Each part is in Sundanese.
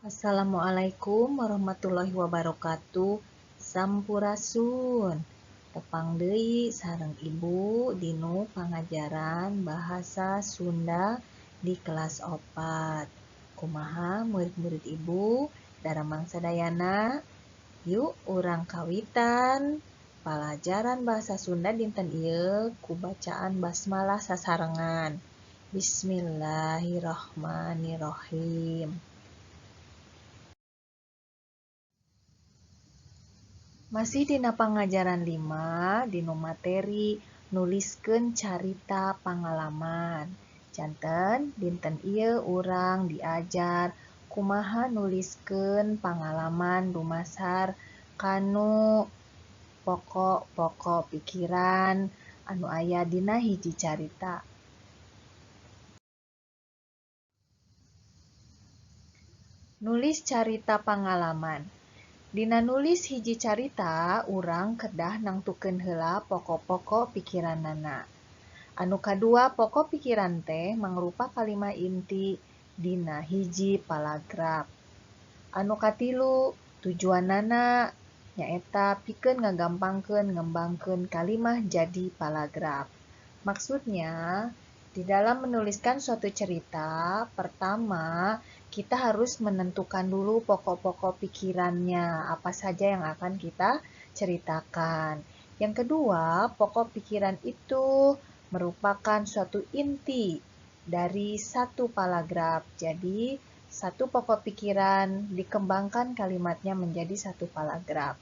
Assalamualaikum warahmatullahi wabarakatuh. Sampurasun. Tepang deui sareng Ibu dinu pangajaran bahasa Sunda di kelas 4. Kumaha murid-murid Ibu daramang sadayana? Yuk urang kawitan palajaran bahasa Sunda dinten ieu ku bacaan basmalah sasarengan. Bismillahirrahmanirrahim. Masih dina pangajaran 5 dinu materi nuliskeun carita pangalaman. Janten dinten ieu urang diajar kumaha nuliskeun pangalaman dumasar kanu pokok-pokok pikiran anu aya dina hiji carita. Nulis carita pangalaman. Dina nulis hiji carita, urang kedah nangtukeun heula pokok-pokok pikiranana. Anu kadua, pokok pikiran teh mangrupa kalimah inti dina hiji paragraf. Anu katilu, tujuanana nyaeta pikeun ngagampangkeun ngembangkeun kalimah jadi paragraf. Maksudnya, di dalam menuliskan suatu cerita, pertama kita harus menentukan dulu pokok-pokok pikirannya, apa saja yang akan kita ceritakan. Yang kedua, pokok pikiran itu merupakan suatu inti dari satu paragraf. Jadi, satu pokok pikiran dikembangkan kalimatnya menjadi satu paragraf.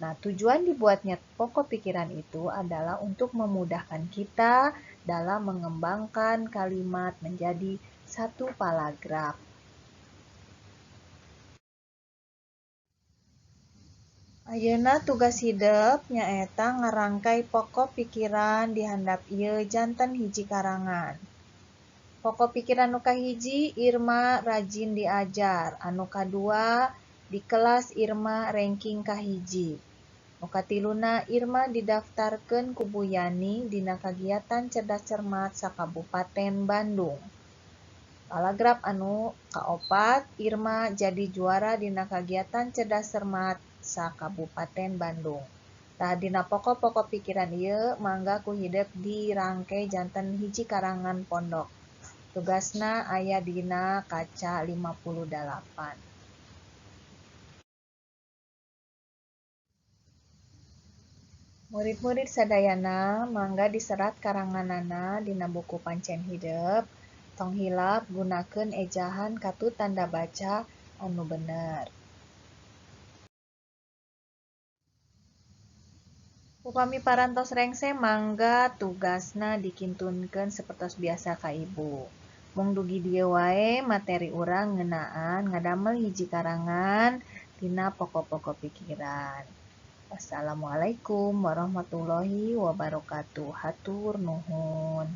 Nah, tujuan dibuatnya pokok pikiran itu adalah untuk memudahkan kita dalam mengembangkan kalimat menjadi satu paragraf. Ayeuna tugas hidep nyaeta ngarangkai pokok pikiran di handap ieu janten hiji karangan. Pokok pikiran nu kahiji Irma rajin diajar, anu kadua di kelas Irma ranking kahiji. Nu katiluna Irma didaftarkeun ku Bu Yani dina kagiatan cerdas cermat sakabupaten Bandung. Paragraf anu kaopat Irma jadi juara dina kagiatan cerdas cermat sakabupaten Bandung. Tah dina pokok-pokok pikiran ieu mangga ku hidep dirangkai janten hiji karangan pondok. Tugasna aya dina kaca 58. Murid-murid sadayana mangga diserat karanganana dina buku pancen hidep. Tong hilap gunakeun ejahan katut tanda baca anu bener. Upami parantos rengse mangga tugasna dikintunkeun sapertos biasa ka Ibu. Mung dugi dieu wae materi urang ngeunaan ngadamel hiji karangan tina pokok-pokok pikiran. Wassalamualaikum warahmatullahi wabarakatuh. Hatur nuhun.